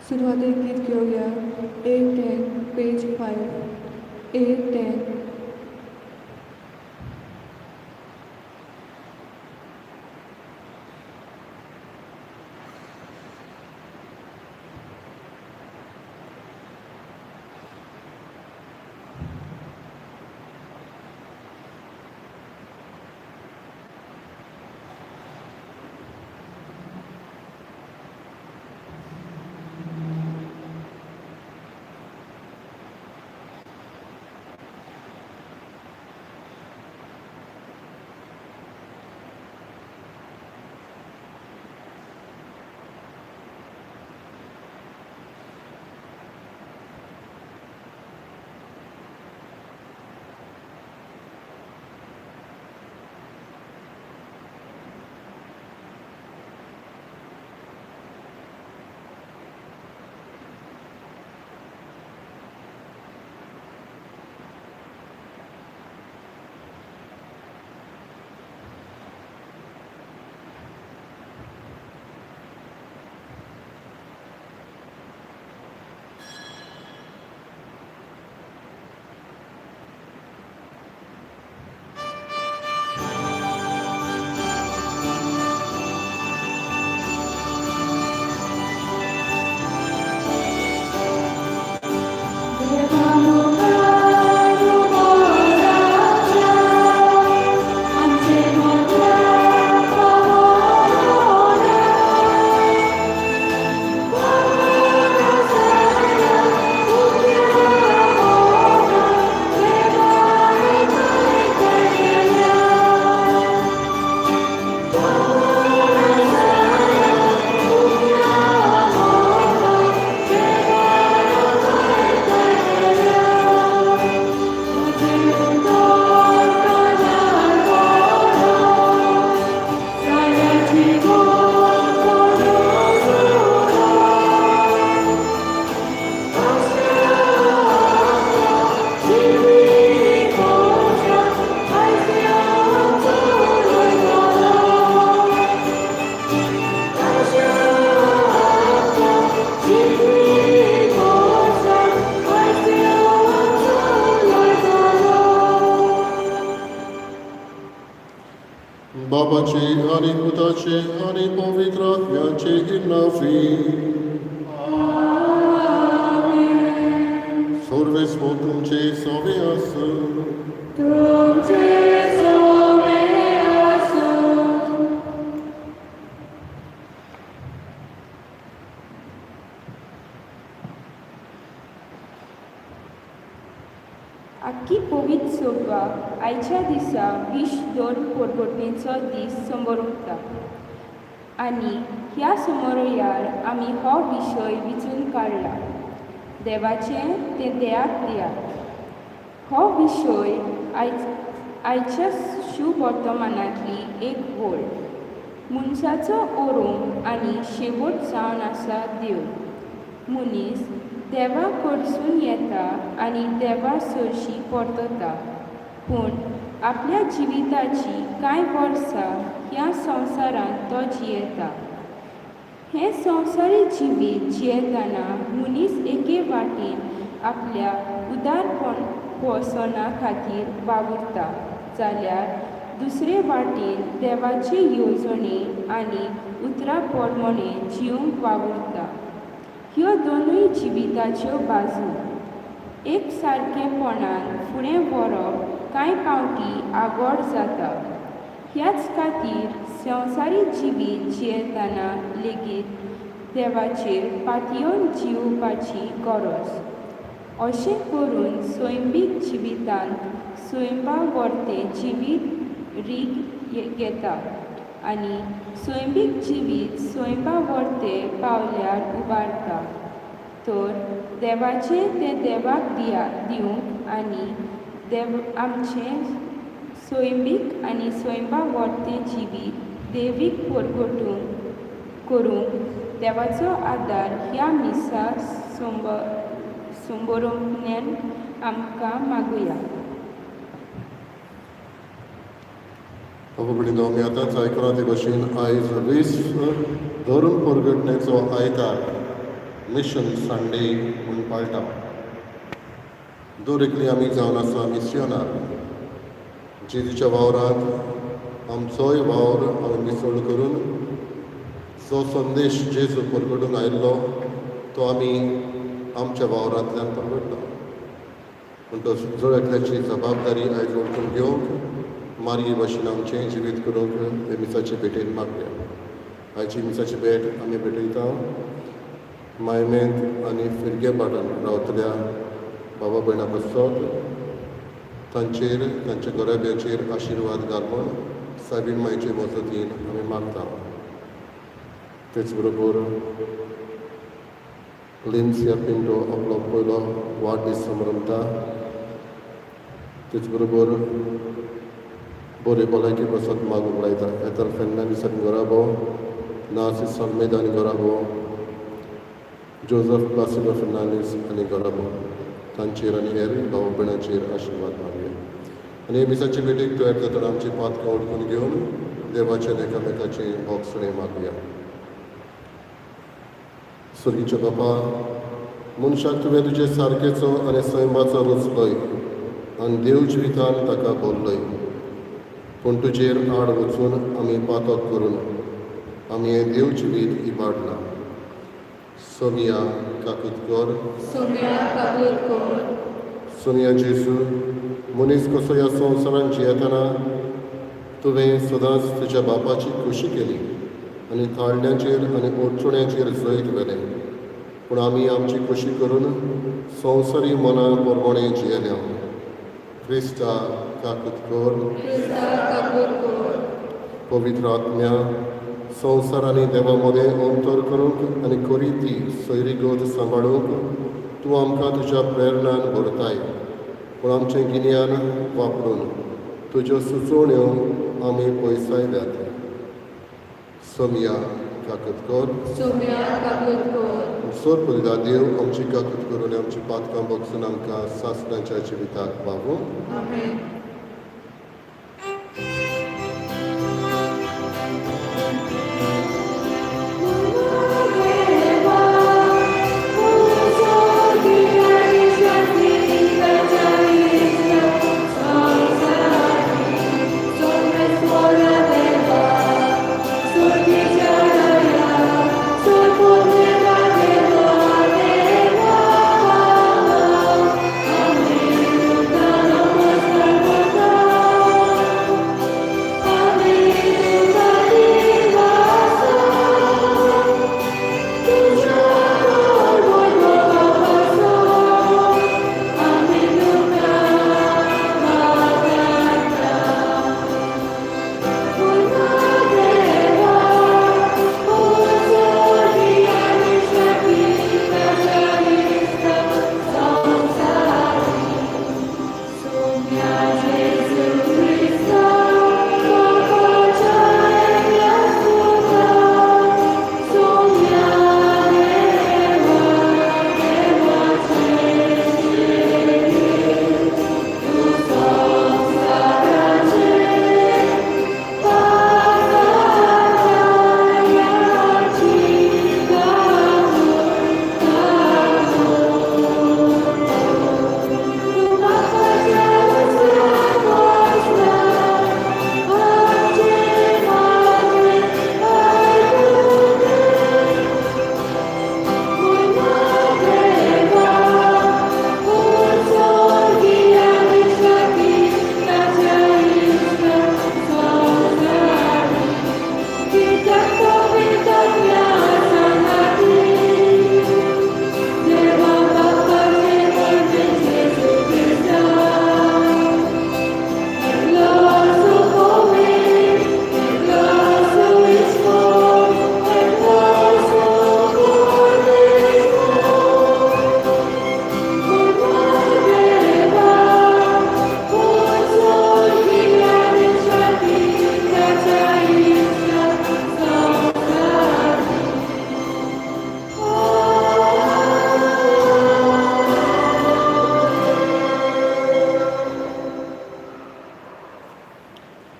सुरवातेक गीत घेवया A 10 page 5 A 10. बाबाचे आनी पुताचे आनी पवित्र आत्म्याचे नांवी. सर्वेस्पर तुमचे सवे आसूं. तुमचे सवे आसूं. आख्खी पवित्र सभा आयच्या दिसा विश्व धर्म परगटणेचो दीस समोरता आनी ह्या समोरयार आमी हो विशय विचून काडला, देवाचें तें देयाक दियात. हो विशय आयच्या शुवर्तमानांतली एक वळ. मनशाचो ओरोम आनी शेवट जावन आसा देव. मनीस देवा कडसून येता आनी देवा सरशी परतता, पूण आपल्या जिविताची कांय वर्सां ह्या संवसारांत तो जियेता. हें संवसारी जिवीत जियेतना मनीस एके वाटेन आपल्या उदारपण खातीर वावुरता, जाल्यार दुसरे वाटेन देवाचे येवजणे आनी उतरा प्रमाणे जिवंक वावुरता. ह्यो दोनूय जिविताच्यो बाजू एक सारकेपणान फुडें व्हरप कांय फावटी आवड जाता. ह्याच खातीर संवसारी जिवीत जियेतना लेगीत देवाचेर पातयेवन जिवपाची गरज. अशें करून सैमीक जिवितांत सैमा वरतें जिवीत रीग घेता आनी सैमीक जिवीत सैमा वरतें पावल्यार उबारता. तर देवाचें तें देवाक दिया दिवंक आनी देव आमचें सैमीक आनी सैमा वरतें जिवीत देवीक परगटूंक करूंक देवाचो आदार ह्या मिसा संबरोपण्यान आमकां मागुया. बाबा भयणींनो, आमी आतांच आयकलां ते भशेन आयज विश्व धर्म परगटणेचो आयतार. मिशन संडे म्हूण पाळटा. दर एकली आमी जावन आसा मिस्योनार. जेजूच्या वावरांत आमचोय वावर आमी मिसळ करून जो संदेश जेजू परगटूंक आयिल्लो तो आमी आमच्या वावरांतल्यान परगटता. म्हणटच जर एकल्याची जबाबदारी आयज वळखून घेवंक मारये भशेन आमचें जिवीत करूंक हे मिसाचे भेटेन मागया. आयची मिसाची भेट आमी भेटयता मायमेंत आनी फिरगे पाटण रावतल्या बाबा भयणा पसत तांचेर तांच्या घराब्याचेर आशिर्वाद घाल म्हूण सायबीण मायचे मजतीन आमी मागता. तेच बरोबर लिन्सिया पिंटो आपलो पयलो वाडदीस समरमता. तेच बरोबर बरे भलायकी पासत मागूंक लायता. एथर फेर्नांडीस आनी घराबो, नार्सिस आल्मेदा आनी घराबो, जोजफ प्लासिडो फेर्नांडीस आनी घराबो तांचेर आनी हेर भाव भयणांचेर आशिर्वाद मागया. आनी हे मिसाचे भेटेक तयार जातना आमची पातकां उडकून घेवन देवाचे एकामेकाचे भोगसणे मागया. स्वर्गीच्या बापा, मनशाक तुवें तुजे सारकेचो आनी सैमाचो रचलोय आनी देव जिवितान ताका बोल्लोय, पूण तुजेर आड वचून आमी पातक करून आमी हें देव जिवीत इबाडलां. सोमिया काकूत कर, सोमिया काकूत कर. सोमिया जेजू, मनीस कसो ह्या संवसारांत जियेतना तुवें सदांच तुज्या बापाची खोशी केली आनी ताळण्याचेर आनी अडचण्याचेर जैत व्हेलें, पूण आमी आमची खोशी करून संवसारी मना प्रमाणें जियेल्या. क्रिस्ता काकूत कर, क्रिस्ता काकूत कर. पवित्र आत्म्या, संवसार आनी देवा मदें अंतर करूंक आनी खरी ती सोयरीगत सांबाळूंक तूं आमकां तुज्या प्रेरणान भरताय, पूण आमचें गिन्यान वापरून तुज्यो सुचोवण्यो आमी पयसायल्यात. सोमिया काकूत कर, सोमिया काकूत कर. सर पवित्र देव आमची काकूत करून आमची पातकां बगसून आमकां सासणाच्या जिविताक पावूं. आमेन.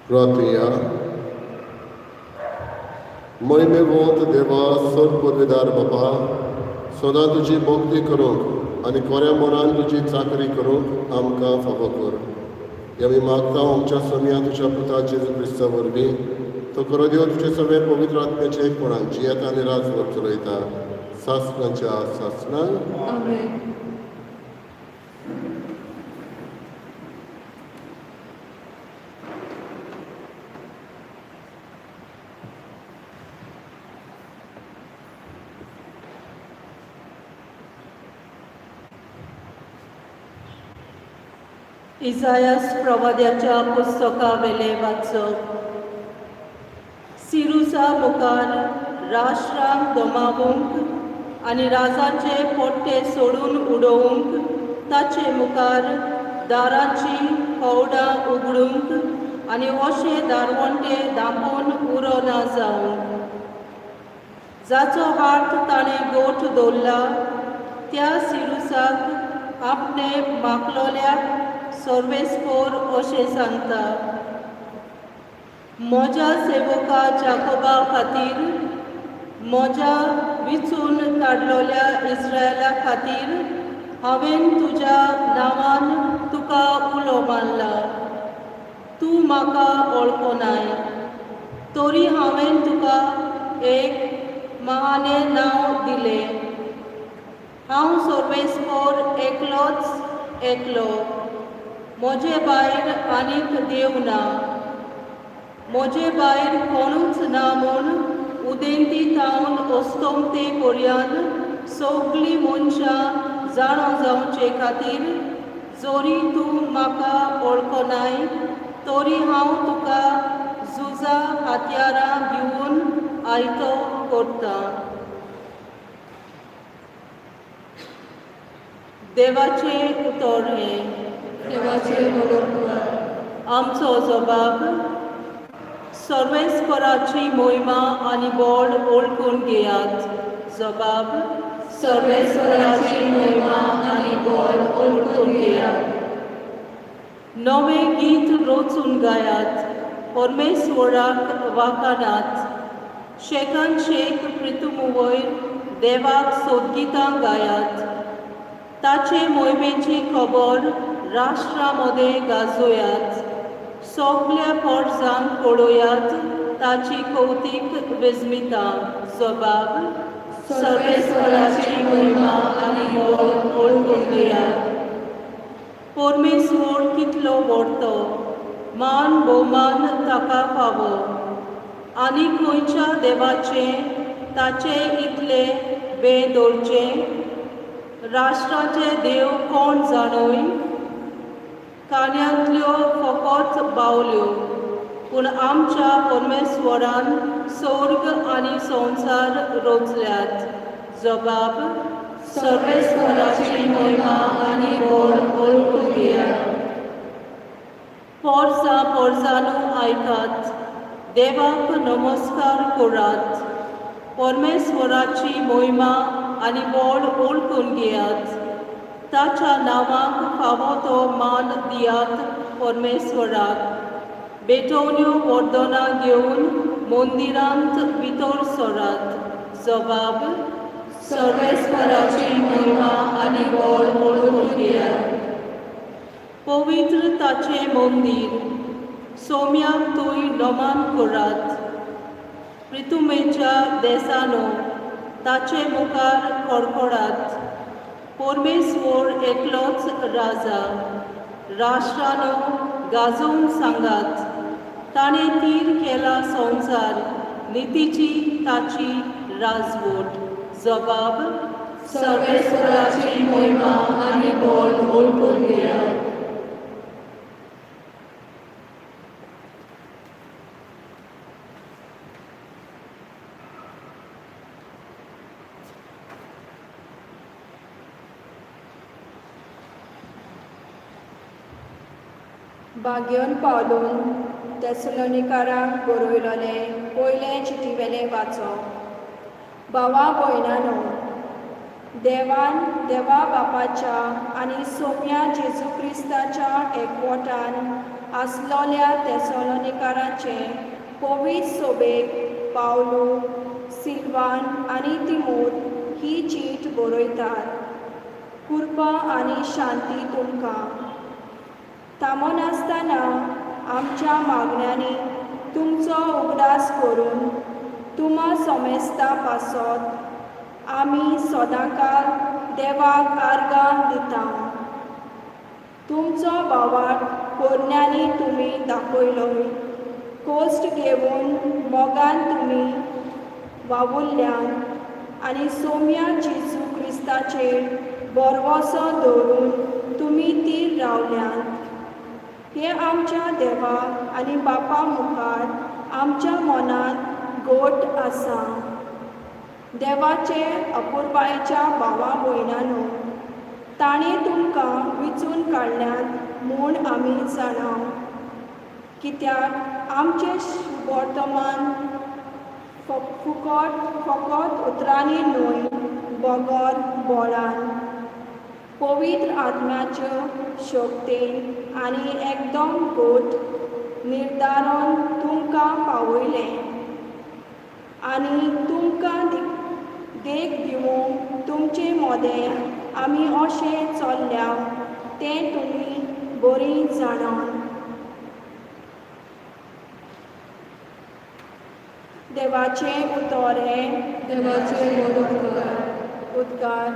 प्रार्थया. महिमेवंत देवा, सर्वपदवीदार बापा, सदां तुजी भक्ती करूंक आनी कोऱ्या मनान तुजी चाकरी करूंक आमकां फावो कर. आमी मागता आमच्या सोम्या तुज्या पुता जेजू क्रिस्ता वरवीं. तो खरो देव तुजे सगळे पवित्र आत्म्याचे एकपणान जियेता आनी राजवट चलयता सासणाच्या सासणान. आमेन. इजायास प्रवाद्याच्या पुस्तकावेले वाचप. सिरुसा मुखार राष्ट्रांक दमावूंक आनी राजाचे पोट्टे सोडून उडोवंक, ताचे मुखार दाराची कवडां उगडूंक आनी अशे दारवंटे दांपून उरो ना जावंक. जाचो हात ताणें गोठ दवरला त्या सिरुसाक आपणे मागलोल्याक सर्वेस्पोर अशें सांगता, म्हज्या सेवका जाकोबा खातीर, म्हज्या विचून काडलोल्या इस्रायला खातीर हांवें तुज्या नांवान तुका उलो मारला. तूं म्हाका वळखनाय, तरी हांवें तुका एक महानें नांव दिलें. हांव सर्वेस्पोर एकलोच एकलो, म्हजे भायर आनीक देव ना. म्हजे भायर कोणूच ना म्हूण उदेंती थावन अस्तमते पर्यंत सगळीं मनशां जाणो जावचे खातीर, जरी तूं म्हाका वळखनाय तरी हांव तुका झुजा हत्यारां दिवन आयतो करता. देवाचें उतर हें. देवाचे वळख. आमचो जबाब. सर्वेस्पराची मोहिमा आनी बळ वळखून घेयात. जबाब. सर्वेस्पराची मोहिमा आनी बळ वळखून घेयात. नवें गीत रचून गायात, परमेश्वराक वाखाणात. शेकान शेक प्रितुमुवयर देवाक सोदगितां गायात. ताचे मोहिमेची खबर राष्ट्रां मदें गाजोयात. सगल्या पोरजांक पळोयात ताची कौतीक विस्मिता. जबाब. सर्वेस्पराची मोहिमा आनी बळ वळखून घेयात. परमेश्वर कितलो व्हडतो, मान भोवमान ताका फावो. आनी खंयच्या देवाचें ताचे इतले बें दवरचें? राष्ट्राचे देव कोण जाणूय? काण्यांतल्यो फकत बावल्यो, पूण आमच्या परमेश्वरान स्वर्ग आनी संवसार रचल्यात. जबाब. सर्वेस्पराची मोहिमा आनी बळ वळखून घेयात. पोरसां पोरसांनू आयकात, देवाक नमस्कार करात. परमेश्वराची मोहिमा आनी बळ वळखून घेयात. ताच्या नांवाक फावो तो मान दियात परमेश्वराक. भेटवण्यो वर्दनां घेवन मंदिरांत भितर सरात. जबाब. सर्वेस्पराची मोहिमा आनी बळ वळखून घेयात. पवित्र ताचें मंदीर, सोम्याक तूंय नमान करात. प्रितुमेच्या देसानो ताचे मुखार कडकडात. परमेश्वर एकलोच राजा. राष्ट्रानो गाजोवन सांगात, ताणें थीर केला संवसार, नितीची ताची राजवट. जबाब. सर्वेस्पराची मोहिमा आनी बळ वळखून घेयात. बाग्योन पावलून तेसलोनिकारांक बरयलोलें पयलें चिटीवेलें वाचप. भावा भयणानो, देवान देवा बापाच्या आनी सोम्या जेजू क्रिस्ताच्या एकवटान आसलोल्या तेसलोनिकारांचे पवित्र सोबेक पावलू, सिल्वान आनी तिमोत ही चीट बरयतात. कृपा आनी शांती तुमकां. थांबनासतना आमच्या मागण्यांनी तुमचो उगडास करून तुमा समेस्ता पासत आमी सदांकाल देवाक आर्गां दिता. तुमचो भावार्थ पोरण्यांनी तुमी दाखयलो, कोश्ट घेवन मोगान तुमी वावुरल्यान आनी सोम्या जेजू क्रिस्ताचेर भरवंसो दवरून तुमी तीर रावल्यात. हें आमच्या देवा आनी बापा मुखार आमच्या मनांत गोट आसा. देवाचे अपुरबायेच्या भावा भयणांनो, ताणें तुमकां विचून काडल्यात म्हूण आमी जाणा, कित्याक आमचें वर्तमान फुकट फकत उतरांनी न्हय बगर बोळान पवित्र आत्म्याच्यो शक्तेन आनी एकदम गोट निर्धारण तुमकां पावयलें आनी तुमकां देख दिवंक तुमचे मदें आमी अशें चल्ल्या तें तुमी बरीं जाणात. देवाचें उतर हें देवाचें व्हड उपकार. उद्गार.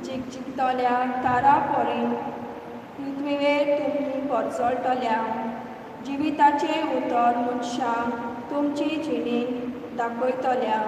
जिकजिकतल्या तारा परीन पृथ्वीवेर तुमी परजळटल्या जिविताचें उतर मनशांक तुमचे जिणेंत दाखयतल्या.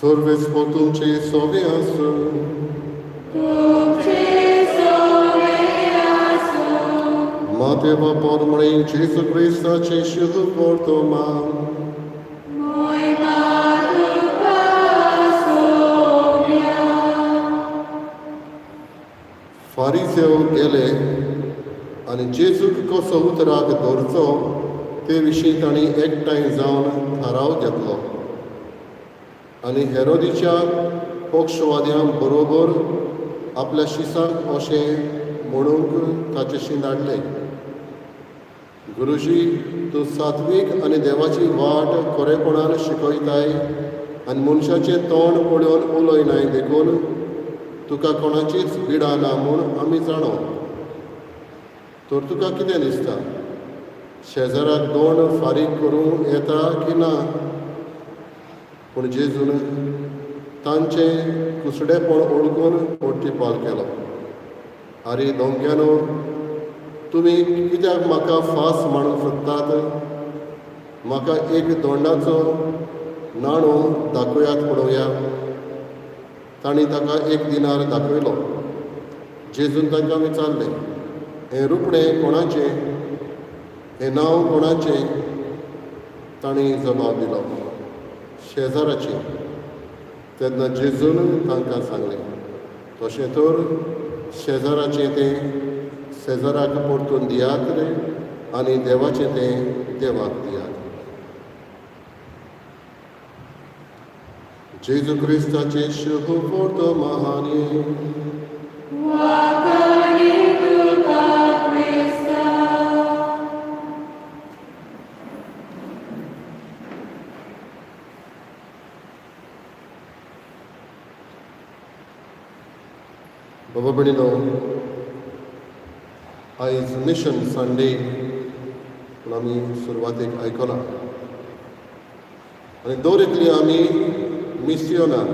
सर्वेस्पर तुमचे सोवे आसूं. तुमचे सोवे आसूं. मातेवा परमळे जेजू क्रिस्ताचें शुभ वर्तमान. मोहिमा तुका सोम्या. फारिसेव गेले आनी जेजूक कसो उतराक धरचो ते विशीं तांणी एकठांय जावन थाराव घेतलो आनी हेरोदीच्या पक्षवाद्यां बरोबर आपल्या शिसांक अशें म्हणूंक ताचेशी धाडले, गुरुजी, तूं सात्वीक आनी देवाची वाट खरेपणान शिकयताय आनी मनशाचें तोंड पळोवन उलयनाय, देखून तुका कोणाचीच बिडा ना म्हूण आमी जाणो. तर तुका कितें दिसता, शेजाराक दोंड फारीक करूं येता की ना? पूण जेजून तांचें कुसडेपण ओळखून पोटीपाल केलो. आरे दोंग्यानो, तुमी कित्याक म्हाका फास मांडूंक सोदतात? म्हाका एक दोंडाचो नाणो दाखयात पळोवया. तांणी ताका एक दिनार दाखयलो. जेजून तांकां विचारलें, हें रुपणें कोणाचें, हें नांव कोणाचें? तांणी जबाब दिलो, शेजाराचें. तेन्ना जेजून तांकां सांगलें, तशें तर शेजाराचें तें शेजाराक परतून दियात रे. आनी देवाचें तें देवाक दियात. जेजू क्रिस्ताचे शुभ वर्तमानी. बाबा भयणीनो, आयज मिशन संडे म्हूण आमी सुरवातेक आयकलां आनी दर एकली आमी मिसियोनार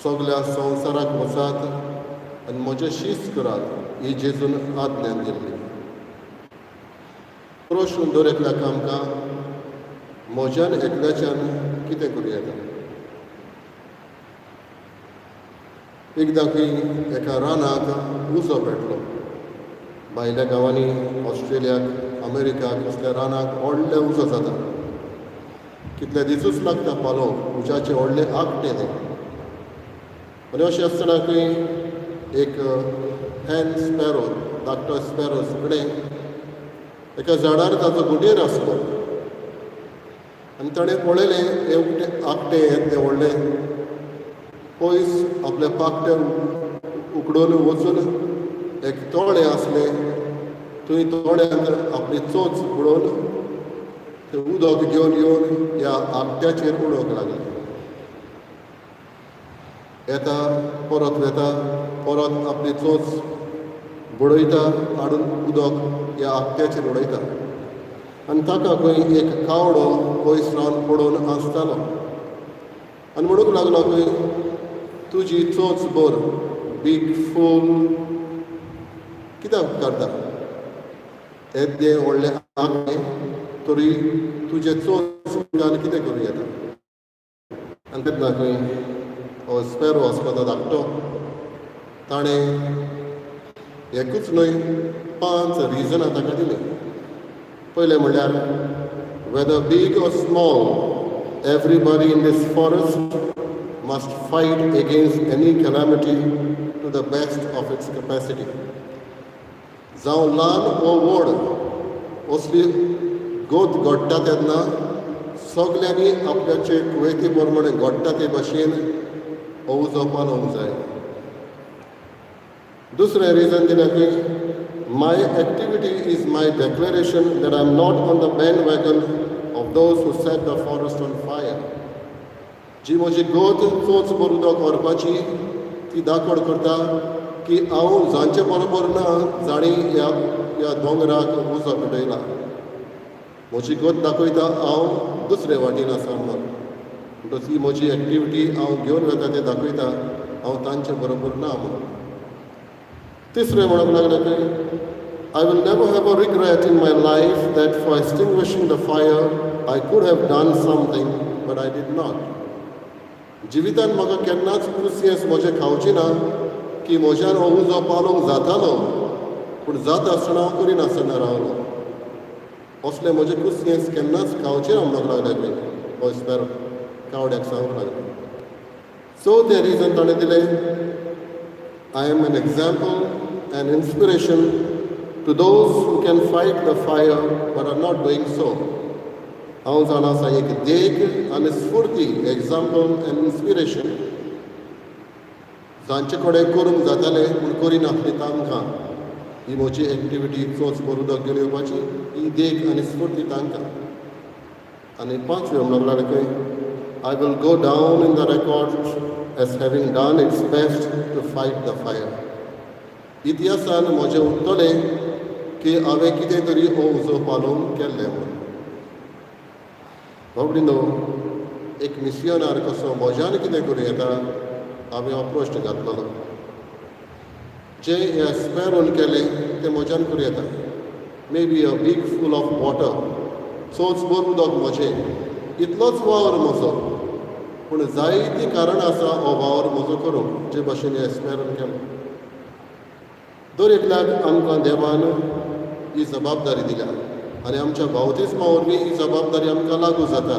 सगल्या संवसाराक वचात आनी म्हजें शीस करात ही जेजून आज्ञा दिल्ली. प्रश्न दर एकल्याक आमकां म्हज्यान एकल्याच्यान कितें करूं येता. एकदां खंय एका रानाक उजो पेटलो. भायल्या गांवांनी ऑस्ट्रेलियाक अमेरिकाक असल्या रानाक व्हडले उजो जाता. कितले दिसूच लागता पालोवंक उज्याचें व्हडलें आगटें तें. आनी अशें आसतना खंय एक हॅन स्पॅरो धाकटो स्पॅरो सुकणें एका झाडार ताचो गुडेर आसलो आनी ताणें पळयलें हें उकतें आगटें यें तें व्हडलें पयस आपल्या पाकट्यार उकडून वचून एक तळें आसलें थंय तळ्यांत आपली चोंच बुडोवन तें उदक घेवन येवन ह्या आगट्याचेर उडोवंक लागलें. येता परत वेता परत आपली चोंच बुडयता हाडून उदक ह्या आगट्याचेर उडयता आनी ताका खंय एक कावडो पयस रावन पडोवन आसतालो आनी म्हणूंक लागलो खंय तुजी चोंच भर बीग फूल कित्याक उपकारता येदें व्हडलें आगटें तरी तुजें चोंच उदकान कितें करूं येता. आनी तेन्ना खंय हो स्पॅरो आसपा तो धाकटो ताणें एकूच न्हय 5 रिजनां ताका दिलीं. पयलें म्हणल्यार whether big or small everybody in this forest must fight against any calamity to the best of its capacity. जावं ल्हान वो व्हड असली गोत घडटा तेन्ना सगल्यांनी आपल्याचे कुवेती प्रमाणे घडटा ते भाशेन हो उजो पालोवंक जाय. दुसरें रिजन दिलें की my activity is my declaration that I am not on the bandwagon of those who set the forest on fire. जी म्हजी गोत चोंच भर उदक व्हरपाची ती दाखोड करता की हांव जांचे बरोबर ना जाणी ह्या ह्या दोंगराक उजो पेटयला. म्हजी गोत दाखयता हांव दुसरे वाटेन आसा म्हणून. म्हणटकच ही म्हजी एक्टिविटी हांव घेवन वता तें दाखयता हांव तांचे बरोबर ना म्हणून. तिसरें म्हणूंक लागलें की I will never have a regret in my life that for extinguishing the fire I could have done something but I did not. जिवितान म्हाका केन्नाच कुसियेंस म्हजें खावचें ना की म्हज्यान हो उजो पालोवंक जातालो पूण जाता आसतना हांव करिनासतना रावलो. असलें म्हजें कुसियेंस केन्नाच खावचें ना म्हणूंक लागलें हो स्पॅरो कावड्याक सांगूंक लागलें. चवथें रिजन ताणें दिलें I am an example and inspiration to those who can fight the fire but are not doing so. हांव जाणा आसा एक देख आनी स्फूर्ती एग्जाम्पल एंड इन्स्पिरेशन जांचे कडेन करूंक जातालें पूण करिनासली तांकां ही म्हजी एक्टिविटी चोंच भर उदक घेवन येवपाची ही देख आनी स्फूर्ती तांकां. आनी पांचवें म्हणूंक लागलें खंय I will go down in the record as having done its best to fight the fire. इतिहासान म्हजें उरतलें की हांवें कितें तरी हो उजो पालोवंक केल्लें म्हणून. बाबडीनो, एक मिसियोनार कसो म्हज्यान कितें करूं येता हांवें हो प्रश्न घातलेलो. जें ह्या स्पॅरोन केलें तें म्हज्यान करूं येता. May be a big full of water चोंच भर उदक म्हजें इतलोच वावर म्हजो पूण जायतीं कारणां आसा हो वावर म्हजो करूंक जे भाशेन ह्या स्पॅरोन केलो. दर एकल्याक आमकां देवान ही जबाबदारी दिल्या आनी आमच्या बावतिज्मा वरवीं ही जबाबदारी आमकां लागू जाता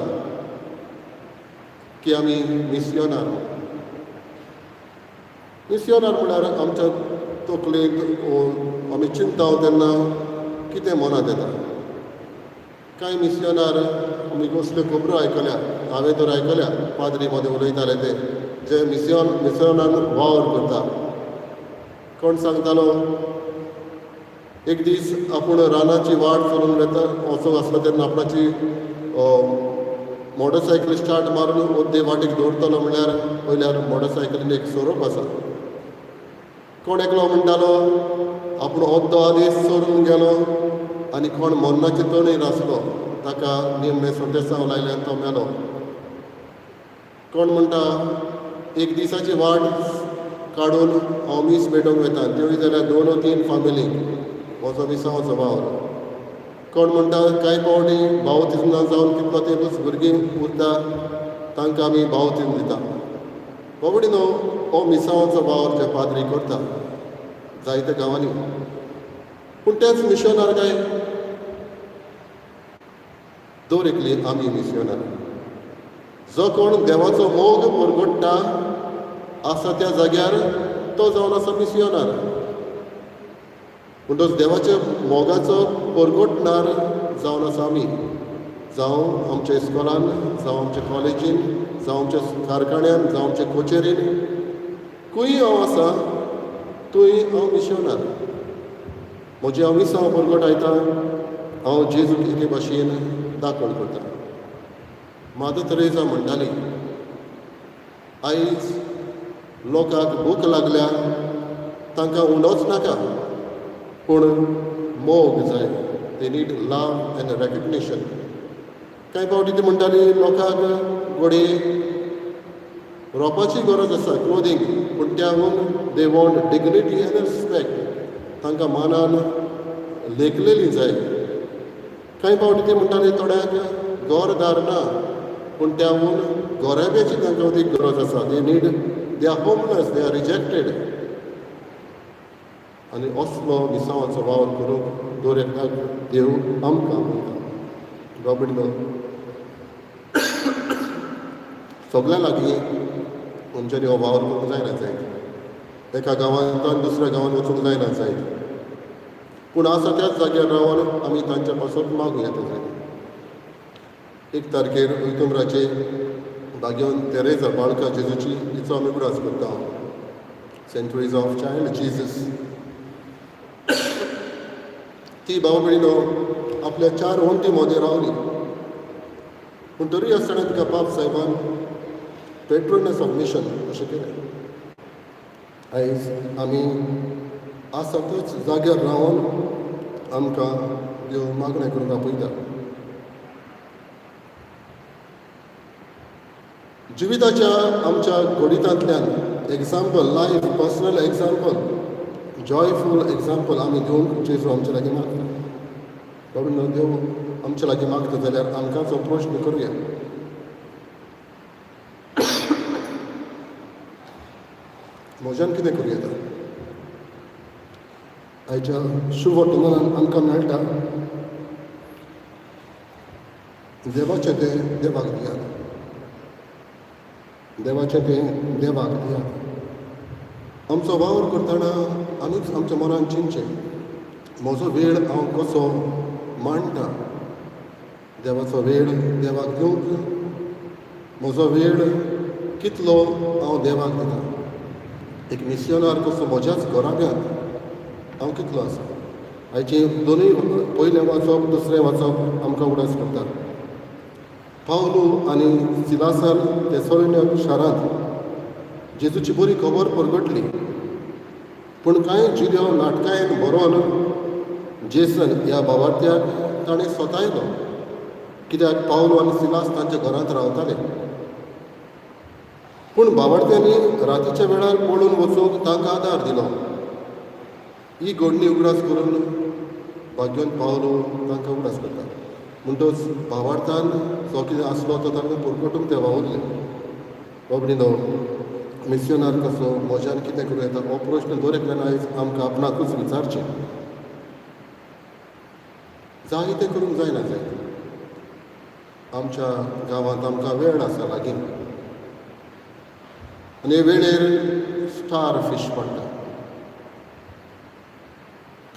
की आमी मिसियोनार. मिसियोनार म्हळ्यार आमच्या तकलेंत आमी चिंतता तेन्ना कितें मनांत येता? कांय मिसियोनार आमी कसल्यो खबरो आयकल्या, हांवें तर आयकल्या पाद्री मदें उलयताले ते जे मिसियोनान वावर करता. कोण सांगतालो एक दीस आपूण रानाची वाट चलून वता वचूंक आसलो तेन्ना आपणाची मोटरसायकल स्टार्ट मारून ओद्दे वाटेक दवरतलो म्हणल्यार पयल्यार मोटरसायकलीन एक सोरोप आसा. कोण एकलो म्हणटालो आपूण ओद्दो आदेश चोरून गेलो आनी कोण मरणाचे तणेर आसलो ताका निमणें सोंतेसांव लायलें आनी तो मेलो. कोण म्हणटा एक दिसाची वाट काडून हांव मीस भेटोवंक वता, त्योय जाल्यार 2 o 3 फामिलीक म्हजो मिसांवाचो वावर. कोण म्हणटा कांय फावटी बावतिज्म ना जावन कितलो तेंपूच भुरगीं उरता तांकां आमी बावतिज्म दिता. बाबडी न्हू हो मिसांवाचो वावर जे पाद्री करता जायत्या गांवांनी. पूण तेच मिशनार काय दर एकली आमी मिशनार. जो कोण देवाचो मोग परगट्टा आसा त्या जाग्यार तो जावन आसा मिसियोनार. म्हणटच देवाच्या मोगाचो परगटणार जावन आसा आमी, जावं आमच्या इस्कॉलान, जावं आमच्या कॉलेजीन, जावं आमच्या कारखान्यान, जावं आमच्या कचेरीन, खंय हांव आसा थंय हांव मिसियोनार. म्हजी हांव मिसांव परगटायता, हांव जेजूक एके भाशेन दाखोवन करता. मादर तेरेजा म्हणटाली आयज लोकांक भूक लागल्या तांकां उंडोच नाका पूण मोग जाय. They need love and recognition. कांय फावटी ती म्हणटाली लोकांक घडये रोपाची गरज आसा, क्लोदींग, पूण त्याहून they want dignity and respect. तांकां मानान लेखलेली जाय. कांय फावटी ती म्हणटाली थोड्यांक घरदार ना पूण त्याहून गोराब्याची तांकां ती गरज आसा. They need, they are homeless, they are rejected. आनी असलो मिसांवाचो वावर करूंक दर एकल्याक देव आमकां म्हणटा. बाबडलो सगळ्यां लागीं आमच्यांनी हो वावर करूंक जायना जायत, एका गांवांतल्यान दुसऱ्या गांवांत वचूंक जायना जायत, पूण आसा त्याच जाग्यार रावन आमी तांच्या पासत मागूं येता जायत. 1 तारखेर ओक्टोबराचे भाग्यवन तेरेजा बाळका जेजूची हिचो आमी उगडास करता. Saint Teresa of Child Jesus. ती भाव भयणीनो आपल्या 4 वण्टी मदें रावली, पूण तरी आसतना तिका पाप साहेबान पेट्रोनस ऑफ मिशन अशें केलें. आयज आमी आसा त्याच जाग्यार रावन आमकां देव मागणें करूंक आपयता. जिविताच्या आमच्या घडितांतल्यान example, life, personal example, joyful example आमी दिवंक जेजू आमच्या लागीं मागता. बाबा देव आमच्या लागीं मागता जाल्यार आमकांच हो प्रश्न करुया. म्हज्यान कितें करूं येता? आयच्या शुभ वर्तमानान आमकां मेळटा देवाचें तें देवाक दियात, देवाचें तें देवाक दियात. आमचो वावर करतना आमीच आमच्या मनान चिंतचें, म्हजो वेळ हांव कसो मांडटा, देवाचो वेळ देवाक दिवंक म्हजो वेळ कितलो हांव देवाक दिता. एक मिसियोनार कसो म्हज्याच घराब्यांत हांव कितलो आसा. आयचे दोनूय पयलें वाचप दुसरें वाचप आमकां उगडास करता. पावलू आनी सिलासान तेसोलिन्या शारांत जेजूची बरी खबर परगटली, पूण कांय जिद्यो नाटकायेन बरोवन जेसन ह्या बाबार्थ्याक ताणें स्वतायलो, कित्याक पावलू आनी सिलास तांच्या घरांत रावताले. पूण बाबार्थ्यांनी रातीच्या वेळार पळून वचूंक तांकां आदार दिलो. ही घडणी उगडास करून भाग्योन पावलू तांकां उगडास करता. म्हणटच भावार्थान जो कितें आसलो तो तांकां परगटूंक ते वावुरले. बाबडीनो मिसियोनार कसो म्हज्यान कितें करूं येता हो प्रश्न दर एकल्यान आयज आमकां आपणाकूच विचारचें. जाय तें करूंक जायना जायत. आमच्या गांवांत आमकां वेळ आसा लागीं आनी वेळेर स्टार फीश पडटा.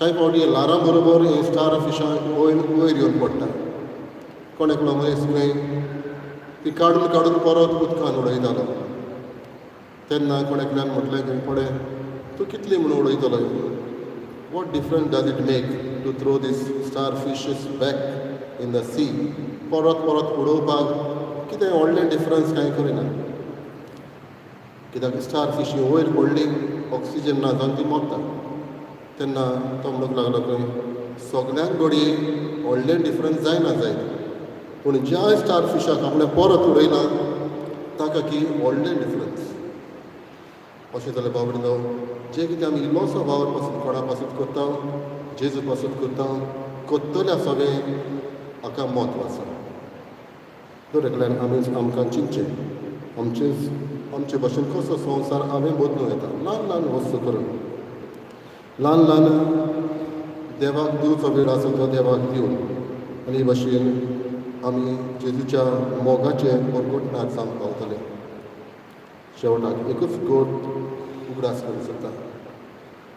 कांय फावटी ल्हारां बरोबर हे स्टार फिशां वयर वयर येवन पडटा. कोण एकलो मनीस खंय ती काडून काडून परत उदकान उडयतालो. तेन्ना कोण एकल्यान म्हटलें खंय पळय तूं कितली म्हणून उडयतलो, what difference does it make to throw these star fishes back in the sea. परत परत उडोवपाक कितें व्हडलें डिफरन्स कांय करिना, कित्याक स्टार फिश वयर पडली ऑक्सिजन ना जावन ती मरता. तेन्ना तो म्हणूंक लागलो खंय सगल्यांक घडये व्हडलें डिफरन्स जायना जायत, पूण ज्या स्टार फिशाक आपणें परत उडयला ताका की व्हडलें डिफरन्स. अशें जाल्यार बाबडो जें कितें आमी इल्लोसो वावर पासून कोणा पासून करता, जेजू पासून करता, करतल्या सगळें हाका म्हत्व आसा. दर एकल्यान आमी आमकां चिंतचें आमचे भशेन कसो संवसार हांवें बदलूं येता, ल्हान ल्हान वस्तू करून, ल्हान ल्हान देवाक दिवचो वेळ आसा तो देवाक दिवन, आनी हे भशेन आमी जेजूच्या मोगाचें परगटणार जावंक पावतले. शेवटाक एकूच गोट उगडास करूंक सोदता.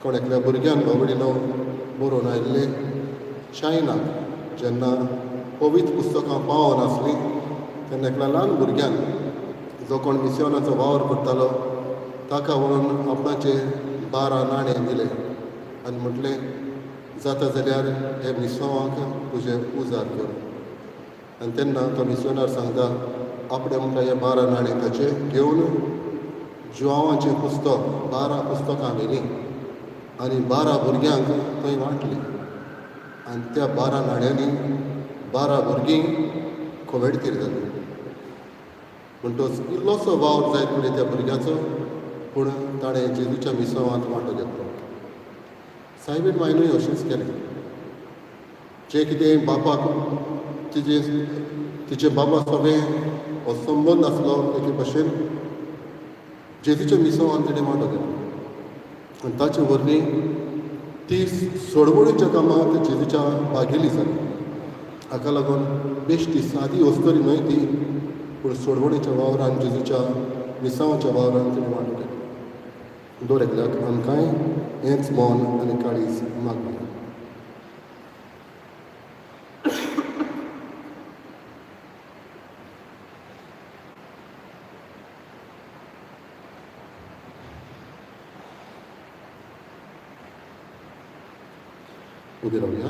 कोण एकल्या भुरग्यान बाबडीनो बरोवन आयिल्लें, चायनाक जेन्ना पवित्र पुस्तकां पावनासलीं तेन्ना एकल्या ल्हान भुरग्यान जो कोण मिसियोनाचो वावर करतालो ताका व्हरून आपणाचे 12 नाणे दिले आनी म्हटलें जाता जाल्यार हे मिसोवांक तुजें उजार कर. आनी तेन्ना तो मिसियोनार सांगता आपणें म्हणटा हे 12 नाणे ताचे घेवन जुआंवाचें पुस्तक 12 पुस्तकां व्हेलीं आनी 12 भुरग्यांक थंय वांटलीं आनी त्या 12 नाण्यांनी 12 भुरगीं कोवेडतीर जालीं. म्हणटच इल्लोसो वावर जायत फुडें त्या भुरग्याचो, पूण ताणें जेजूच्या मिसोवांत वांटो घेतलो. सायबीण मायनूय अशेंच केलें. जें कितें बापाक तिचे बाबा सगळें हो संबंद आसलो एके भशेन जेजूच्या मिसोवान तिणें वांटो घेतलो आनी ताचे वरवीं ती सोडवणीच्या कामांत जेजूच्या भागेली जाली. हाका लागून बेश्टी सादी वस्तरी न्हय ती, पूण सोडवणीच्या वावरान जेजूच्या मिसांवाच्या वावरान तिणें वांटो घेतलो. दर एकल्याक आमकांय हेंच मन आनी काळीज मागूया. उबे रावया.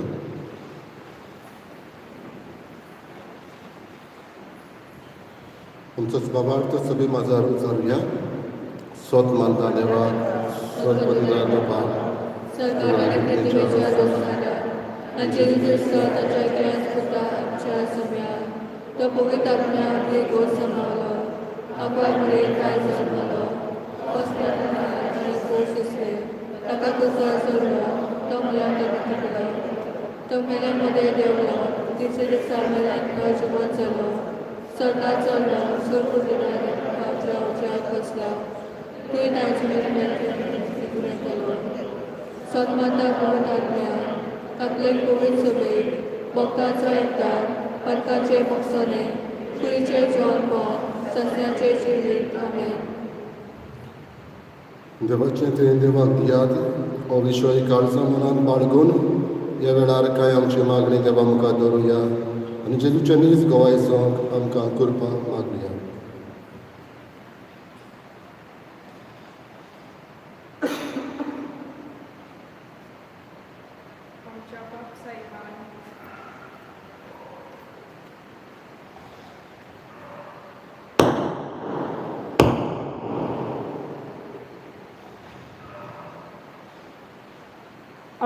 आमचोच बाबार्थ सगळी माजार उचारुया. स्वत मानता देवाक, स्वत पतिता बापाक, तो मेल्या मदें देंवलो, तिसऱ्या दिसा मेल्यान तो जिवंत जालो, स्वर्गांत चडलो, सुर्गदुतांच्या उजव्याक बसला, थंय तांचे मेरेन येतलो. सन्माता पवित्र आत्म्या, कातलीक पवित्र सभेक, भक्तांचो एकठार, पातकांचें भोगसणें, कुडीचें जिवनपण, सस्याचें जिवीत. आमेन. देवाचें तें देवाक दियात. हो विशय काळजा मनान बाळगून ह्या वेळार कांय आमची मागणी देवा मुखार दवरुया आनी जेजूच्या नीज गवाय जावंक आमकां कृपा मागुया.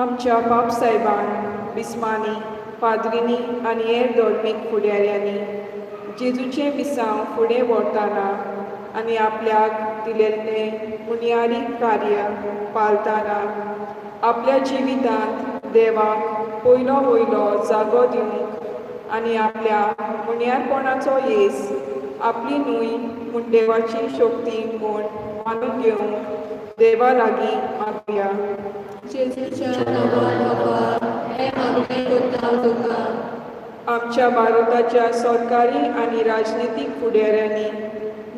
आमच्या बापसाहेबान, बिस्मांनी, पाद्रींनी आनी हेर धर्मीक फुडाऱ्यांनी जेजूचें मिसांव फुडें व्हरतना आनी आपल्याक दिलेलें मुनियारी कार्य पाळतना आपल्या जिवितांत देवाक पयलो वयलो जागो दिवंक आनी आपल्या मुनियारपणाचो येस आपली न्हय पूण देवाची शक्ती म्हूण मानून घेवंक देवा लागीं मागुया. जेजूच्या नांवान बाबा, हें मागणें करता तुका. आमच्या भारताच्या सरकारी आनी राजनितीक फुडाऱ्यांनी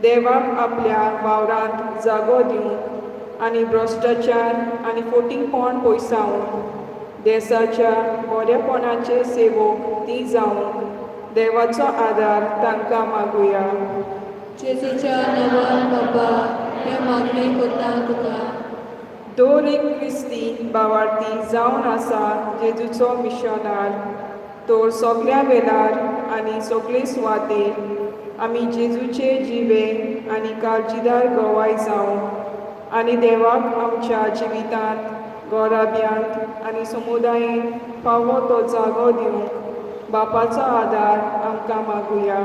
देवाक आपल्या वावरांत जागो दिवंक आनी भ्रश्टाचार आनी फटींगपण पयसावन देसाच्या बऱ्यापणाचे सेवक ती जावंक देवाचो आदार तांकां मागुया. जेजूच्या नांवान बाबा हें मागणें करता तुका. दर एक क्रिस्ती भावार्थी जावन आसा जेजूचो मिशनार, तर सगल्या वेळार आनी सगळे सुवातेर आमी जेजूचे जिवे आनी काळजीदार गवाय जावंक आनी देवाक आमच्या जिवितांत, गोराब्यांत आनी समुदायेन फावो तो जागो दिवंक बापाचो आदार आमकां मागुया.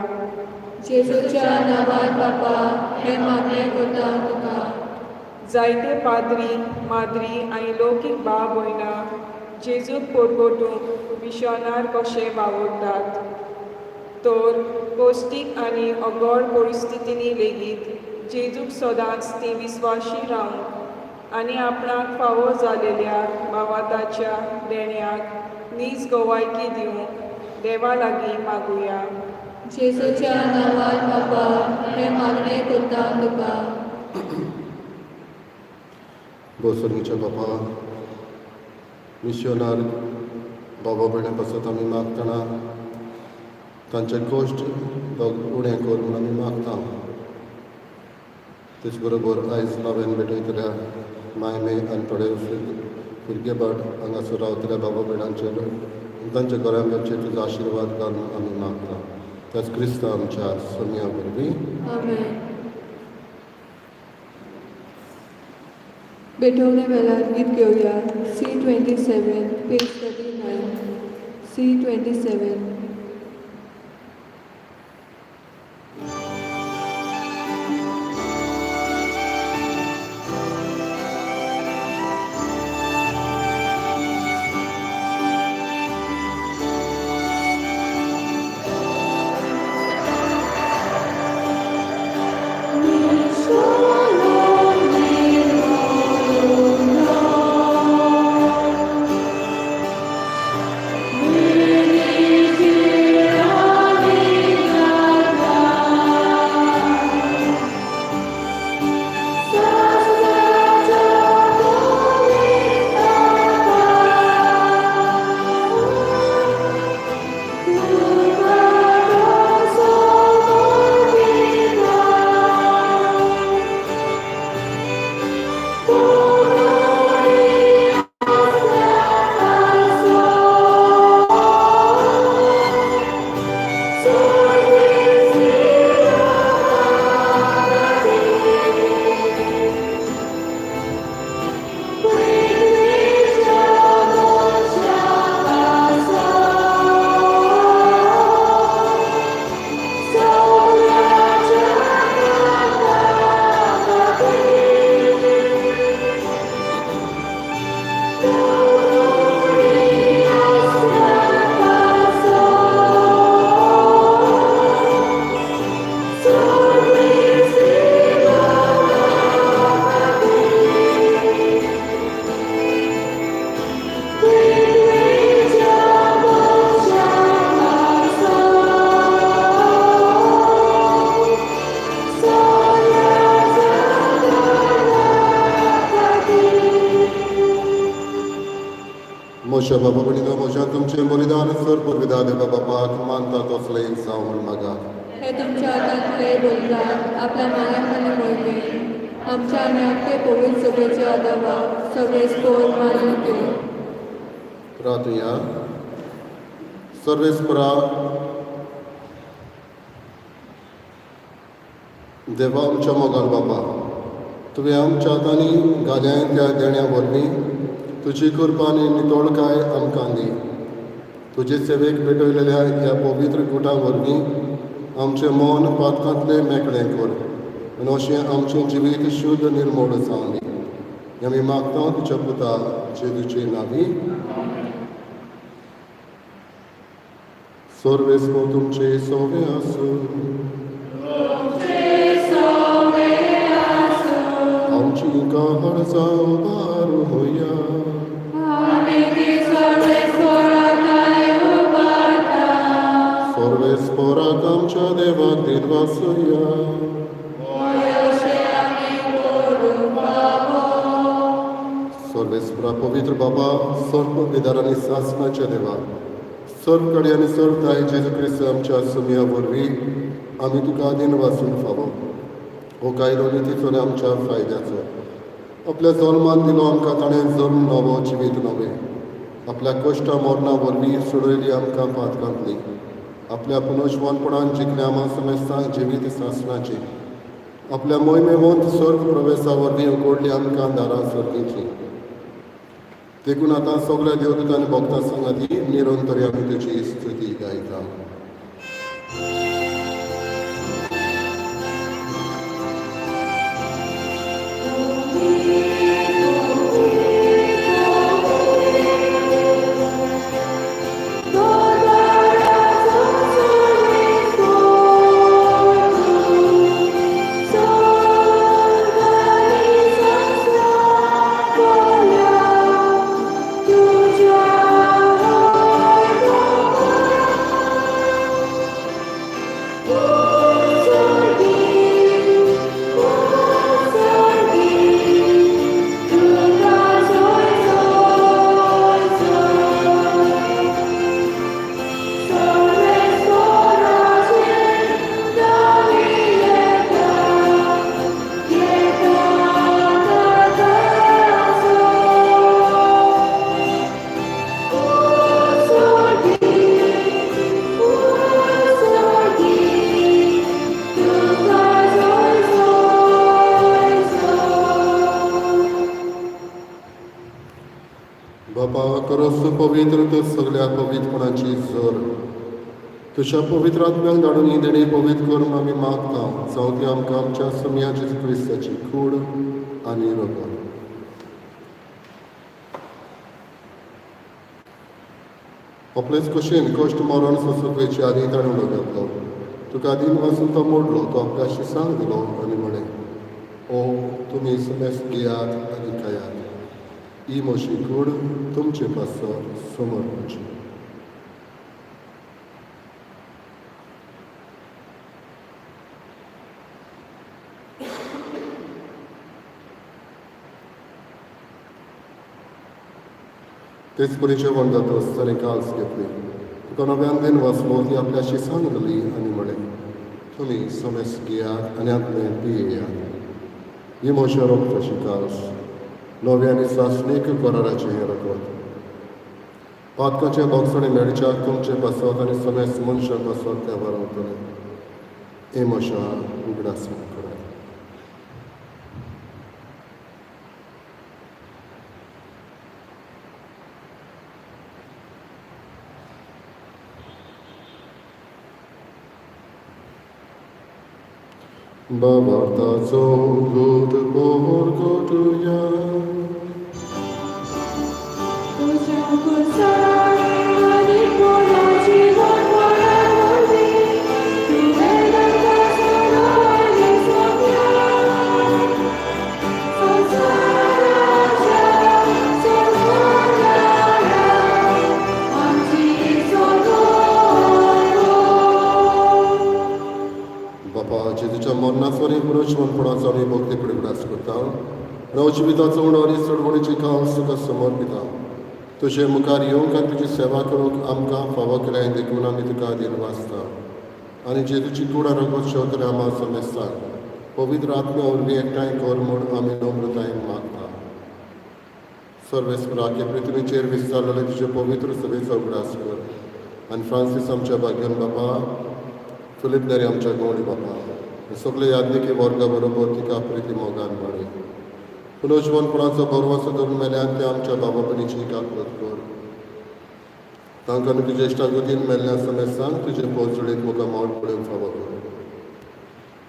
जेजूच्या नांवान बापा हें मागणें करता तुका. जायते पाद्री, माद्री आनी लौकीक भाव भयणां जेजूक परगटूंक मिशनार कशे वावुरतात, तर कश्टीक आनी अगड परिस्थितींनी लेगीत जेजूक सदांच ती विस्वाशी रावंक आनी आपणाक फावो जालेल्या भावाताच्या देण्याक नीज गवायकी दिवंक देवा लागीं मागुया. जेजूच्या नांवान बाबा हें मागणें करता तुका. भोसरणीच्या बापा, मिशनार बाबा भयणां पासत आमी मागतना तांचे कश्ट उणें कर म्हूण आमी मागता. तेच बरोबर आयज नव्यान भेटयतल्या मायमे आनी थोडे फिरगेभाट हांगासर रावतल्या बाबा भयणांचेर तांच्या घराब्यांचेर तुजो आशिर्वाद घालून आमी मागता. त्याच क्रिस्तांव आमच्या सोमया वरवीं. आमेन. भेटवणे वेळार गीत घेवया. C27 page 39. C27. म्हज्या बाबा भयणीनो, म्हज्या तुमचें बलिदान सर पुर्विदा देवा बापाक मानता तसलें जावं म्हूण मागात. हे तुमच्या हातांतले बलिदान आपल्या मानाक आनी मोहिमेक आमच्या आनी आपले पवित्र सभेच्या आदावाक सगळे स्कोर मानून घेवं. प्रार्थुया. सर्वेस्परा देवा आमच्या मोगाल बापा, तुवें आमच्या हातांनी घाल्याय त्या देण्या वरवीं तुजी कृपा आनी नितळकाय आमकां दी. तुजे सेवेक भेटयलेल्या ह्या पवित्र गुटां वरवीं आमचें मन पातकांतलें मेकळें कर आनी अशें आमचें जिवीत शुद्ध निर्मोळ जावं दी. आमी मागता तुज्या पुता जेजूचे नांवी. सर्वेस्पर तुमचे सोवे आसूं. आमची कहर जावं बारुया. सर्वेस्पराक आमच्या देवाक दिनवासुया. सर्वेस्परा पवित्र पवित्र बाबा, सर्व विदारांनी सासणाच्या देवा, सर्व कडे आनी सर्व ताय जेजू क्रिस्त आमच्या सुमया वरवीं आमी तुका आदीन वासून फावो. हो कायदो नितीचो आनी आमच्या फायद्याचो. आपल्या जल्मान दिलो आमकां ताणें जल्म नवो, जिवीत नवें. आपल्या कश्टा मरणा वरवीं सोडयली आमकां पातकांतली. आपल्या पुनर्जिवनपणान जिखलें आमा समेस्तांक जिवीत सासणाचें. आपल्या मोहिमेवंत स्वर्ग प्रवेशा वरवीं उगडली आमकां दारां सर्गीचीं. देखून आतां सगळ्या देवदूतांनी भक्तां सांगाती निरंतर आमी तुजी स्तुती गायता. पवित्र तर सगळ्या पवित्रपणाची जोर तुज्या पवित्र आत्म्याक धाडून ही देणी पवित्र करून आमी मागता, जावं ती आमकां आमच्या सुमया जेजू क्रिस्ताची कूड आनी रगत. आपलेच कशेन कश्ट मरण सोंसुकेचे आदी ताणें उलो घातलो. तुका आदीन वासून तो मोडलो, तो आपल्या शिसांक दिलो आनी म्हळें, ओ तुमी समेस्त घेयात आनी खायात, ही म्हजी कूड तुमचे पासत समर्पची. तेच परी जेवण जातच ताणें काल्स घेतली, तुका नव्यान दिन वाचलो, ती आपल्या शिसांक दिली आनी म्हळें, तुमी समेस्त घेयात आनी आपलें पियेयात, ही म्हज्या रगताची काल्स, नव्या आनी सासणीक कराराचें हें रगत. पातकाचें भोगसणें मेळच्याक तुमचे पासत आनी समेस्त मनशां पासत तें वरवतलें. हे म्हज्या उगडासान करात. बाबार्थाचो दूत पोरगोटुया. मरणाचो पुनर्जिवनपणाचो आमी भक्ती कडेन उगडास करता. नवजिविताचो उणो आनी चडवणीची कांस तुका समर्पिता. तुजे मुखार येवंक आनी तुजी सेवा करूंक आमकां फावो केल्या देखून आमी तुका अधीन वाचता. आनी जेजूची कूड रगत शेवतले आमा समेस्तांक पवित्र आत्म्या वरवीं एकठांय कर म्हूण आमी नम्रतायेन मागता. सर्वेस्पराके पृथ्वीचेर विस्तारलेले तुजे पवित्र सभेचो उगडास कर आनी फ्रांसीस आमच्या भाग्यन बापा, फिलीप नेरी आमच्या गवळी बापा, सगळे यादनिकी वर्गा बरोबर तिका प्रिती मोगान वाडय. पुनर्जिवनपणाचो भरवंसो धरून मेल्यान ते आमच्या बाबा भयणीची काकूत कर. तांकां आनी तुज्या इश्टागतीन मेल्ल्या समेस्तांक तुजे पोरजोळीत मुखार मावट पळोवंक फावो कर.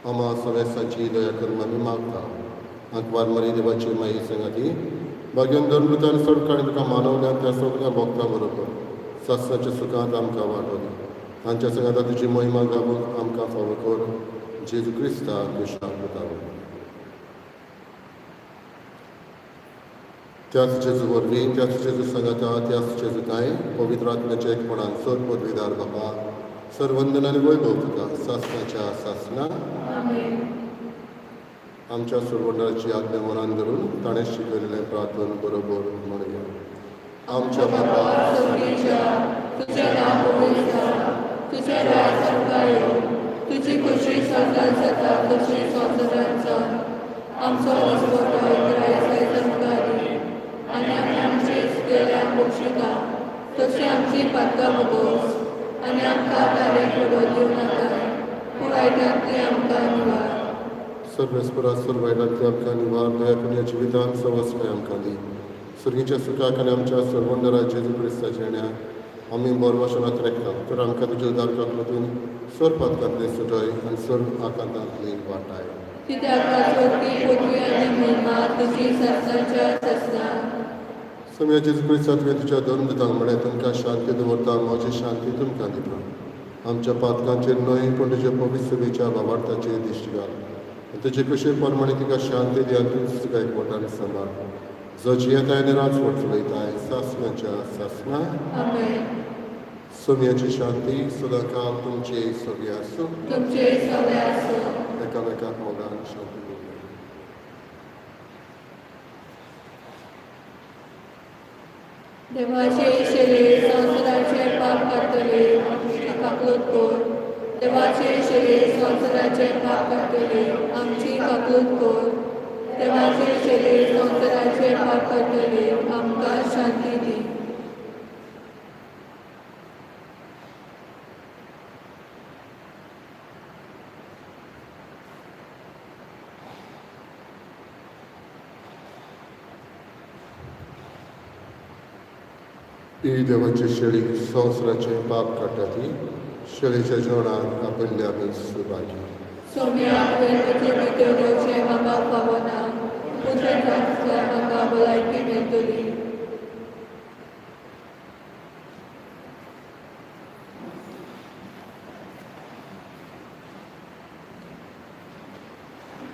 आमा समेस्तांची दया करून आमी मागता. आंकवार मरी देवाची माई सांगाती भाग्यान धर्मृतान चड काणी तुका मानवल्या त्या सगळ्या भक्तां बरोबर सासणाच्या सुखांत आमकां वांटो दी. तांच्या सांगाता तुजी महिमा गावूंक आमकां फावो कर. जेजू क्रिस्ता तुज्या पुता वरवीं. त्याच जेजू वरवीं, त्याच जेजू सांगाता, त्याच जेजू ताय पवित्र आत्म्याच्या एकपणान सर पदवीदार बाबा, सर वंदन आनी वैभव तुका सासणाच्या सासणा. आमच्या सोडवणाराची आज्ञा मनान धरून ताणें शिकयलेलें प्रार्थन बरोबर म्हणया. आमच्या बापा सर्गेच्या, तुजें नांव पवित्र जावं, तुजें राज आमकां येवं, तुजी खुशी स्वर्गांत जाता तशी संवसारांत जावं. आमचो दिसवडो ग्रायस आयज आमकां दी आनी आमी आमचे गेल्यार बक्षिता तशी आमची पातकां भोगोस आनी आमकां तारे पडो दिवं नाका, पूण वायटांतली आमकां निवार. सर्वेस्परा सर्व वायटांतली आमकां निवार, दया करून जिवितान सवस्काय आमकां दी. सर्गीच्या सुखाक आनी आमच्या सर्वंदरा जेजू क्रिस्ताच्या येण्या आमी बरवशनात रेखता तर आमकां तुज्या उदार काकलतीन सर पातकांतले सुटय आनी सर आकांतांतली वाटाय. कित्याक शक्ती पृथ्वी आनी महिमा तुजी सासणाच्या सासणा. सोम्या जेजू क्रिस्ता तुवें तुज्या धर्म दितांक म्हळें, तुमकां शांती दवरता, म्हजी शांती तुमकां दिता. आमच्या पातकांचेर न्हय पूण तुज्या पवित्र सभेच्या भावार्थाचेर दिश्टी घाल आनी तुजे कशे प्रमाणे तिका शांती दी आनी तुजी तुका एकवटान सांबाळ, जो जियेताय आनी राजवट चलयताय सासणाच्या सासणा. आमेन. सोम्याची शांती सदांकाल तुमचे सगळे आसूं. तुमचे सगळे आसूं. एकामेकाक मोगान शांती दिवया. देवाचे शरीर संवसाराचे पाप काडटले, आमची काकलूत कर. देवाचे शरीर संवसाराचे पाप काडटले, आमची काकलूत कर. देवाचे शरीर संवसाराचे पाप काडटले, आमकां शांती दी. ही देवाची शेळी संवसाराचे पाप काडटा ती शेळीच्या जेवणाक आपल्या आमी सुभागी. सोम्या, तुवें म्हजे भितर येवचें म्हाका फावना, तुजें जाल्यार म्हाका भलायकी मेळटली.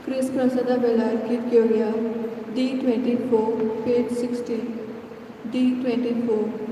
क्रिस्त प्रसादा वेळार गीत घेवया. D24 page 16. D24.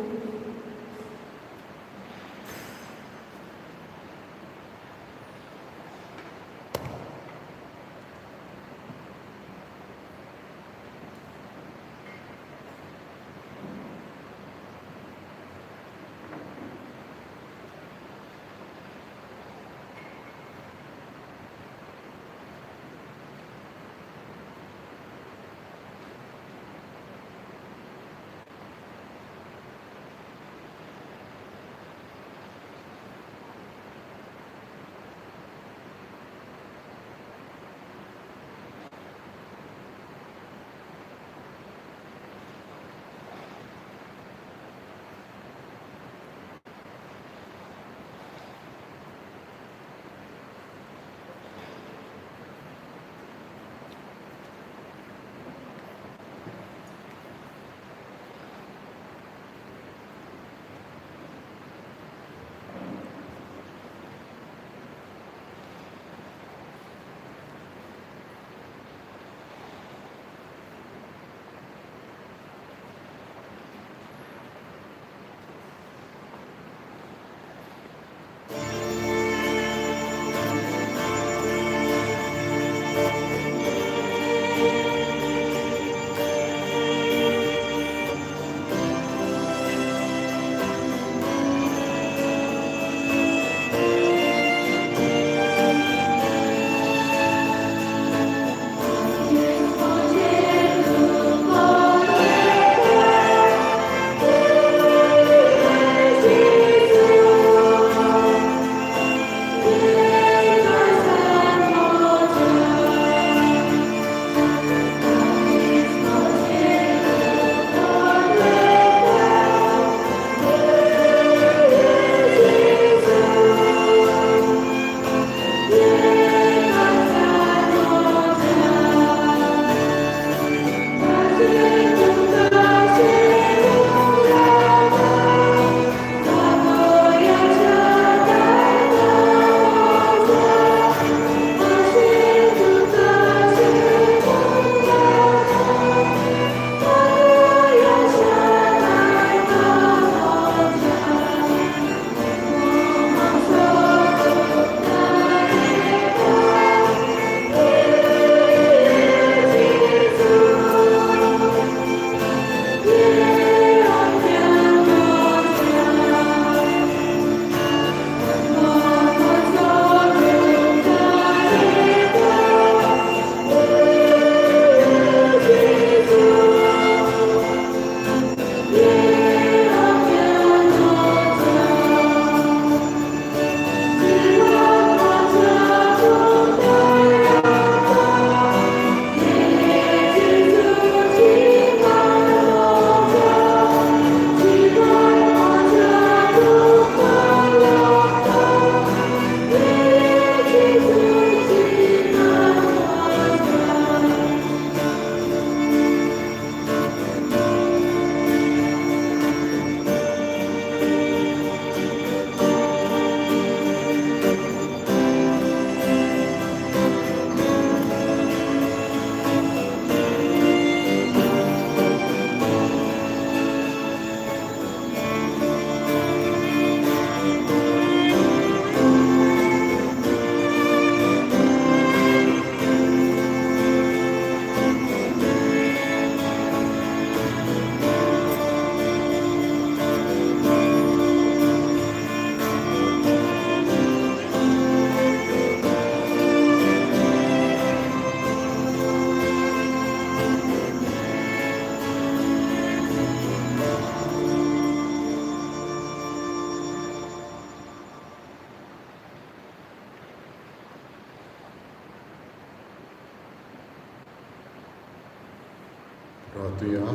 प्रार्थुया.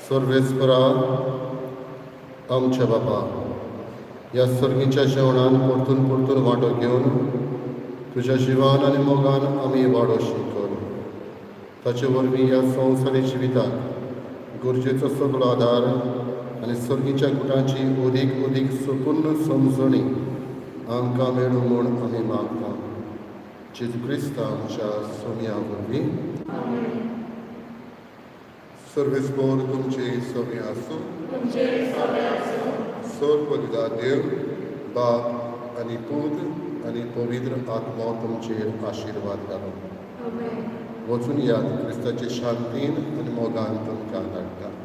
सर्वेस्परा आमच्या बापा, ह्या सर्गीच्या जेवणान परतून परतून वांटो घेवन तुज्या जिवान आनी मोगान आमी वाडोशी कर. ताचे वरवीं ह्या संवसारी जिविताक गरजेचो सगळो आदार आनी सर्गीच्या गुटांची अदीक अदीक सपूर्ण समजणी आमकां मेळूं म्हूण आमी मागता. जेजू क्रिस्ता आमच्या सोम्या वरवीं. सर्वेस्पोर तुमचे सगळें आसूं. सर्व देव बाप आनी पूत आनी पवित्र आत्मो तुमचेर आशिर्वाद घालूं. वचून याद क्रिस्ताचे शांतीन आनी मोगान तुमकां धाडटा.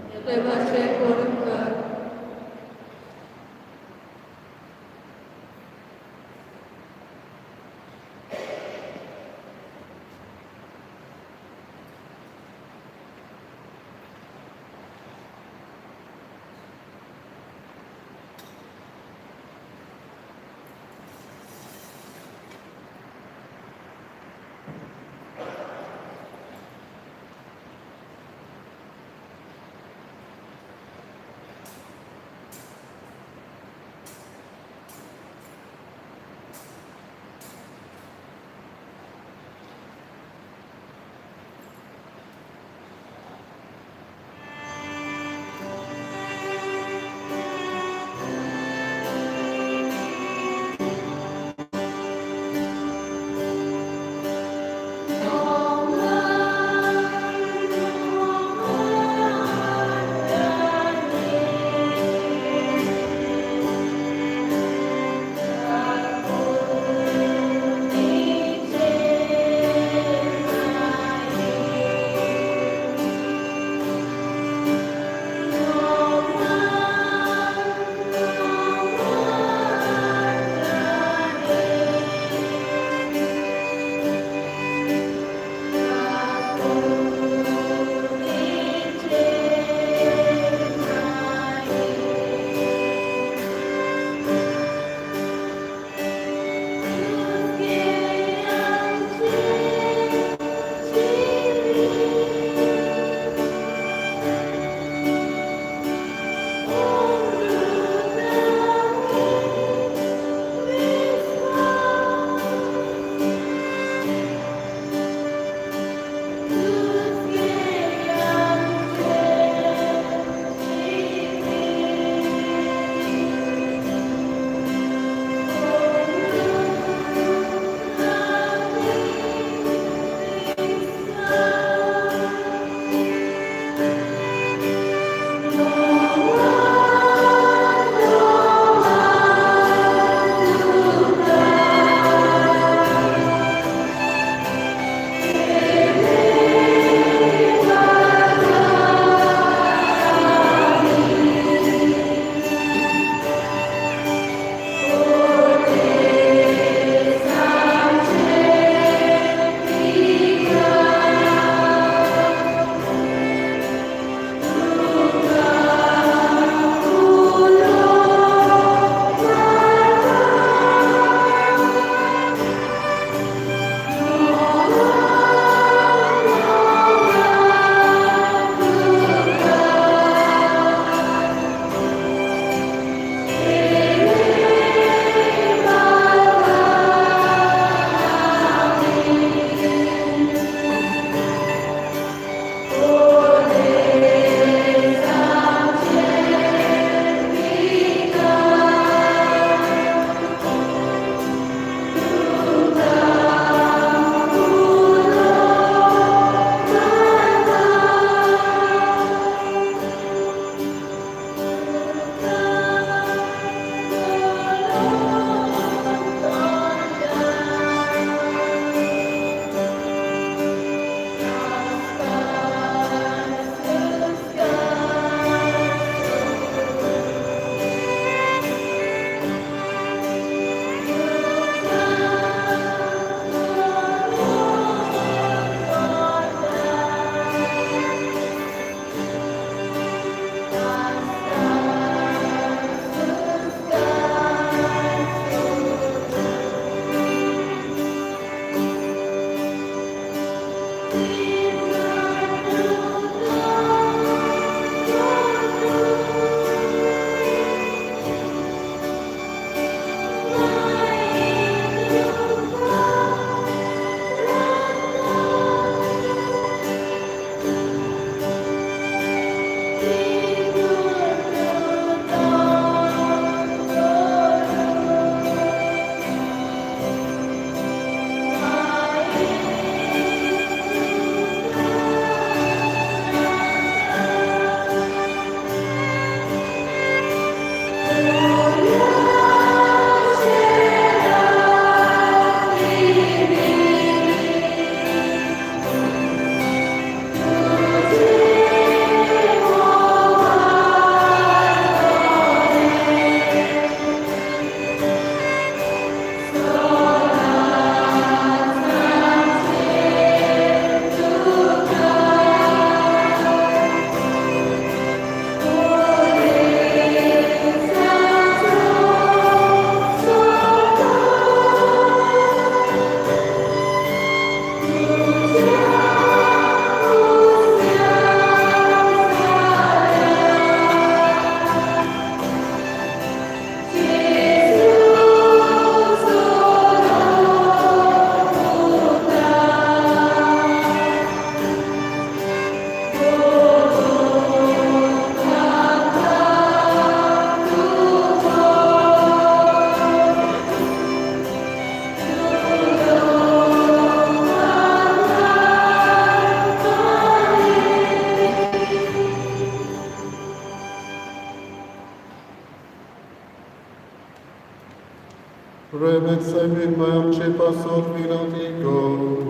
रेमेत सायबीण माय आमचे पासत विनवती कर.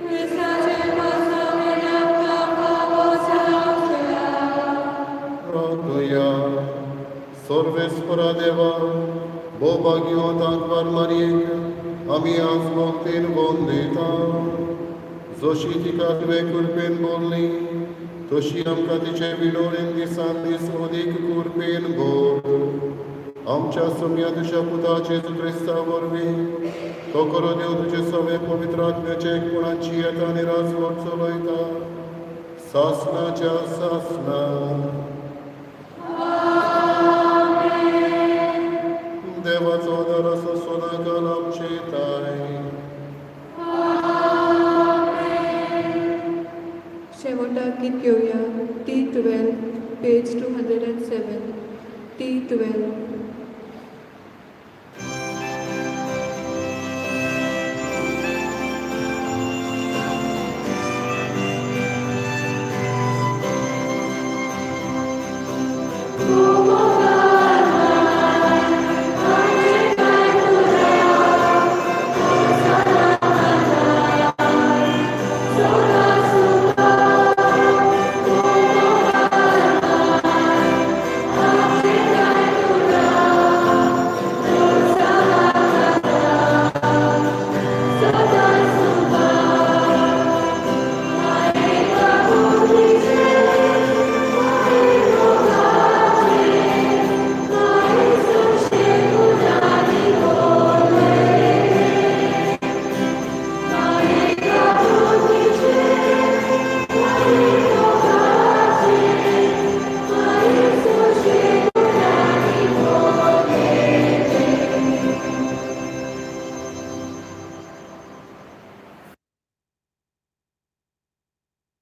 क्रिस्ताचे पासत आमकां फावो जावया. प्रार्थुया. सर्वेस्परा देवा, भोवभाग्यवंत आंकवार मारयेक आमी आज भक्तीन वंदिता. जशी तिका तुवें कृपेन बोल्ली तशी आमकां तिचे विनोळेन दिसान दीस अदीक कृपेन भर. आमच्या सोम्या तुज्या पुता जेजू क्रिस्ता वरवीं तो करो देव तुजे सगळे पवित्र आत्म्याचे एकपणाची येता आनी राजवट चलयता सासनाच्या सासना. देवाचो आदार आसो सदांकाल आमचे ताय. शेवटाक गीत घेवया T 12, page 207, T 12.